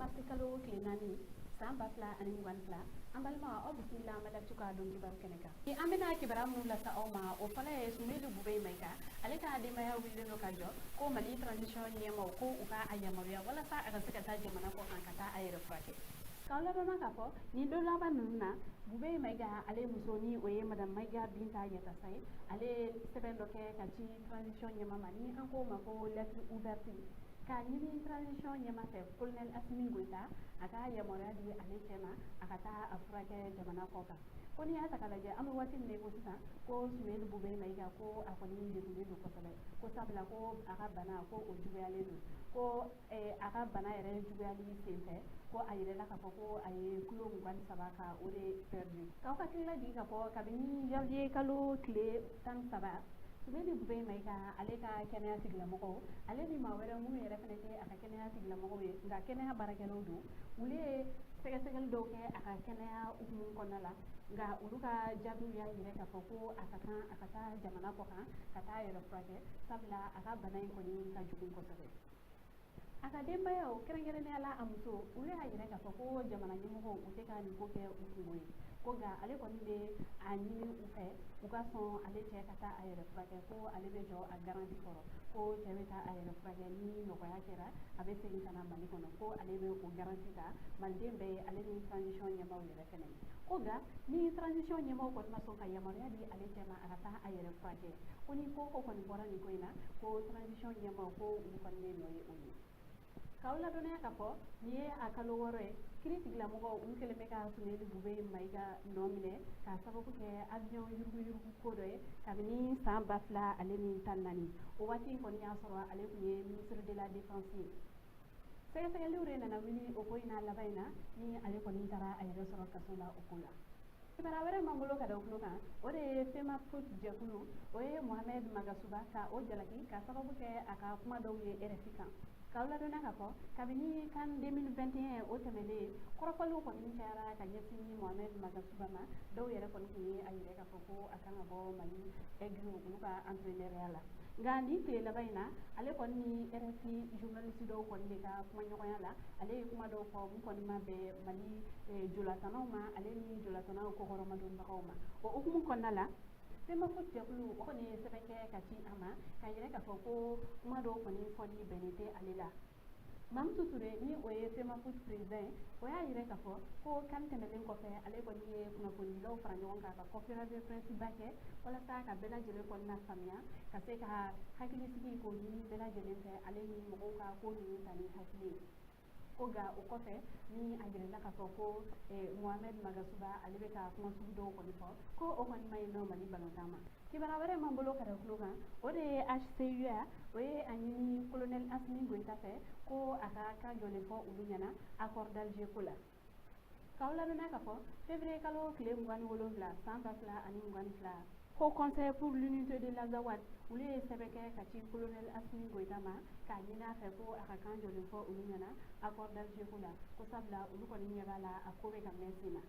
Marisi kalo tile 4, san 2022. An balima, aw bisimila Mali Actu ka don kibaru kɛnɛ kan. An bɛna kibaruya minnu lase aw ma, o fɔlɔ ye Sumelu Bubɛyi Mayiga, ale ka denbaya wulilen don ka jɔ ko Mali transition ɲɛmaw ko u ka a yamaruya walasa a ka se ka taa jamana kɔ kan ka taa a yɛrɛ furakɛ. K'aw ladɔnna k'a fɔ nin don laban ninnu na, Bubɛyi Mayiga ale muso, ni o ye Madame Mayiga Binta Yatasa ye, ale ye sɛbɛn dɔ kɛ ka ci transition ɲɛma ma, ni an k'o ma ko lettre ouverte, k'a ɲini transition ɲɛma fɛ, colonel Asimi Goyita, a ka yamaruya di ale cɛ ma a ka taa a furakɛ jamana kɔ kan. Ko n'i y'a ta k'a lajɛ, an bɛ waati min na i ko sisan, ko Sumelu Bubɛyi Mayiga, ko a kɔni degunnen don kosɛbɛ, ko sabula ko a ka bana ko o juguyalen don, ko a ka bana yɛrɛ juguyali senfɛ, ko a yirala k'a fɔ ko a ye kilo 23 ka o de perdu. K'aw hakili lajigin k'a fɔ kabini janvier kalo tile 13, Sumelu Bubɛyi Mayiga ale ka kɛnɛya tigilamɔgɔw, ale ni maa wɛrɛ minnu yɛrɛ fana tɛ a ka kɛnɛya tigilamɔgɔw ye, nka kɛnɛya baarakɛlaw don, olu ye sɛgɛsɛgɛli dɔw kɛ a ka kɛnɛya hukumu kɔnɔna la, nka olu ka jaabiw y'a yira k'a fɔ ko a ka kan a ka taa jamana kɔ kan ka taa a yɛrɛ furakɛ, sabula a ka bana in kɔni ka jugu kosɛbɛ. A ka denbayaw, kɛrɛnkɛrɛnnenya la a muso, olu y'a yira k'a fɔ ko jamana ɲɛmɔgɔw u tɛ ka nin ko kɛ u kungo ye, ko nka ale kɔni bɛ a ɲini u fɛ u ka sɔn ale cɛ ka taa a yɛrɛ furakɛ, ko ale bɛ jɔ a garantie kɔrɔ, ko cɛ bɛ taa a yɛrɛ furakɛ, ni nɔgɔya kɛra a bɛ segin ka na Mali kɔnɔ, ko ale bɛ o garantie ta maliden bɛɛ ye, ale ni transition ɲɛmaaw yɛrɛ fɛnɛ ye. Ko nka ni transition ɲɛmaaw kɔni ma sɔn ka yamaruya di ale cɛ ma a ka taa a yɛrɛ furakɛ, ko ni ko ko kɔni bɔra nin ko in na, ko transition ɲɛmaaw ko olu kɔni de nɔ ye o ye. K'aw ladɔnniya k'a fɔ nin ye a kalo 6 ye, kiri tigilamɔgɔw olu kɛlen bɛ ka Sumelu Bubɛyi Mayiga nɔ minɛ k'a sababu kɛ avion yuruguyurugu ko dɔ ye kabini san 2014. O waati in kɔni y'a sɔrɔ ale tun ye ministre de la Défense ye. Sɛgɛsɛgɛliw de nana wuli o ko in na laban in na, ni ale kɔni taara a yɛrɛ sɔrɔ kaso la o ko la. Kibaruya wɛrɛ m'an bolo ka da o tulo kan, o de ye FEMAFOOT jɛkulu, o ye Mohamed Magasuba ka o jalaki ka sababu kɛ a ka kuma dɔw ye RFI kan. K'aw ladɔnniya k'a fɔ kabini CAN 2021 o tɛmɛnen, kɔrɔfɔliw kɔni cayara ka ɲɛsin Mohamed Magasuba ma. Dɔw yɛrɛ kɔni tun ye a yira k'a fɔ ko a kan ka bɔ Mali Aigle olu ka entraîneur la, nka nin tile laban in na, ale kɔni ni RFI journaliste dɔw kɔni de ka kumaɲɔgɔnya la, ale ye kuma dɔw fɔ mun kɔni ma bɛn Mali jolatannaw ma, ale ni jolatannaw kɔkɔrɔmadonbagaw ma. O hukumu kɔnɔna la, FEMAFOOT jɛkulu o kɔni ye sɛbɛn kɛ ka ci a ma k'a yira k'a fɔ ko kuma dɔw kɔni fɔli bɛnnen tɛ ale la. Mamutu Ture, ni o ye FEMAFOOT président ye, o y'a yira k'a fɔ ko CAN tɛmɛnen kɔfɛ, ale kɔni ye kunnafonidilaw fara ɲɔgɔn kan ka conférence de presse ba kɛ walasa ka bɛɛ lajɛlen kɔni lafaamuya, ka se ka hakilisigi k'o ɲini bɛɛ lajɛlen fɛ, ale ni mɔgɔw ka ko ninnu ta ni hakili ye. Ko nka o kɔfɛ, ni a yirala k'a fɔ ko Mohamed Magasuba ale bɛ ka kuma sugu dɔw kɔni fɔ, ko o kɔni ma ɲi nɔ Mali balontan ma. Kibaruya wɛrɛ m'an bolo ka da tulo kan, o de ye HCUA, o ye a ɲini colonel Asimi Goyita fɛ ko a ka kan jɔlen fɔ olu ɲɛna accord d'Alger ko la. K'aw ladɔnniya k'a fɔ février kalo tile 27, san 2022, Haut Conseil pour l'unité de l'Azawad olu ye sɛbɛn kɛ ka ci colonel Asimi Goyita ma k'a ɲini a fɛ ko a ka kan jɔlen fɔ olu ɲɛna accord d'Alger ko la, ko sabula olu kɔni ɲɛ b'a la a ko bɛ ka mɛn sen na.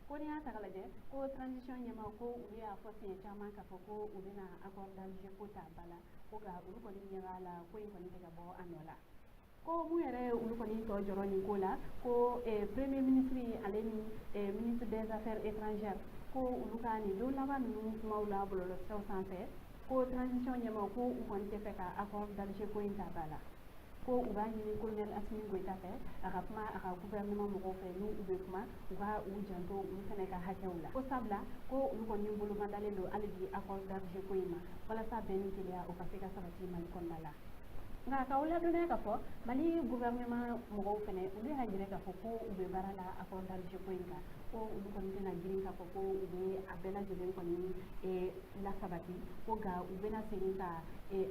Ko n'i y'a ta k'a lajɛ, ko transition ɲɛmaaw ko olu y'a fɔ siɲɛ caman k'a fɔ ko u bɛna accord d'Alger ko ta ba la, ko nka olu kɔni ɲɛ b'a la ko in kɔni tɛ ka bɔ a nɔ la. Ko mun yɛrɛ ye olu kɔni tɔ jɔrɔ nin ko la, ko premier ministre ale ni ministre des Affaires étrangères, ko olu ka nin don laban ninnu kumaw la bɔlɔlɔsiraw sanfɛ, ko transition ɲɛmaaw ko u kɔni tɛ fɛ ka accord d'Alger ko in ta ba la, ko u b'a ɲini colonel Asimi Goyita fɛ a ka kuma a ka gouvernement mɔgɔw fɛ, n'u u bɛ kuma u ka u janto olu fana ka hakɛw la, ko sabula ko olu kɔni bolomadalen don hali bi accord d'Alger ko in ma, walasa bɛn ni kelenya o ka se ka sabati Mali kɔnɔna la. Nka k'aw ladɔnniya k'a fɔ Mali gouvernement mɔgɔw fana, olu y'a yira k'a fɔ ko u bɛ baara la accord d'Alger ko in kan, ko olu kɔni tɛna girin k'a fɔ ko u bɛ a bɛɛ lajɛlen kɔni lasabati, ko nka u bɛna segin ka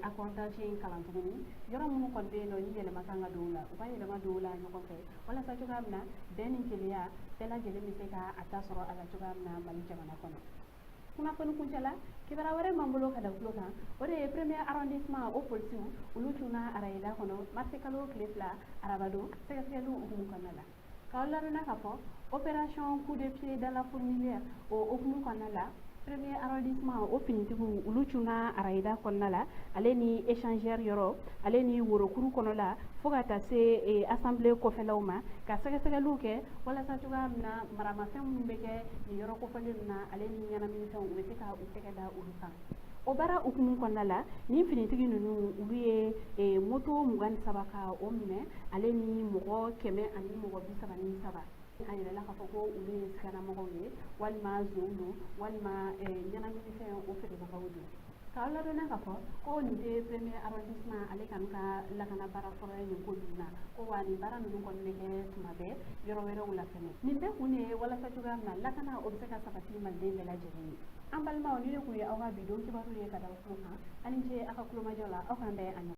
accord d'Alger in kalan tuguni, yɔrɔ minnu kɔni bɛ yen nɔ ni yɛlɛma kan ka don o la, u ka yɛlɛma don o la ɲɔgɔn fɛ, walasa cogoya min na bɛn ni kelenya bɛɛ lajɛlen bɛ se ka a ta sɔrɔ a la cogoya min na Mali jamana kɔnɔ. Kunnafoni kuncɛ la, kibaruya wɛrɛ m'an bolo ka da tulo kan, o de ye premier arrondissement o polisiw olu cunna arayida kɔnɔ marisi kalo tile 2, arabadon, sɛgɛsɛgɛliw hukumu kɔnɔna la. K'aw ladɔnniya k'a fɔ opération coup de pied dans la fourmilière, o hukumu kɔnɔna la, premier arrondissement o finitigiw olu cunna arayida kɔnɔna la, ale ni échangeur yɔrɔ, ale ni worokuru kɔnɔ la. fo ka taa se assemblée kɔfɛlaw ma, ka sɛgɛsɛgɛliw kɛ walasa cogoya min na maramafɛn minnu bɛ kɛ nin yɔrɔ kofɔlen ninnu na, ale ni ɲɛnaminifɛnw, u bɛ se ka u tɛgɛ da olu kan. O baara hukumu kɔnɔna la, nin finitigi ninnu, olu ye moto 23 ka o minɛ, ale ni mɔgɔ 133. A yirala k'a fɔ ko olu ye siganamɔgɔw ye, walima zonw don, walima ɲɛnaminifɛn o feerebagaw don. K'aw ladɔnniya k'a fɔ ko nin tɛ premier arrondissement ale kɔni ka lakana baara fɔlɔ ye nin ko ninnu na, ko wa nin baara ninnu kɔni bɛ kɛ tuma bɛɛ yɔrɔ wɛrɛw la fɛnɛ. Nin bɛɛ kun de ye walasa cogoya min na lakana o bɛ se ka sabati maliden bɛɛ lajɛlen ye. An balimaw, ni ne kun ye aw ka bi don kibaru ye ka da aw tulo kan. Aw ni ce aw ka kulomajɔ la. Aw k'an bɛn a ɲɔgɔn.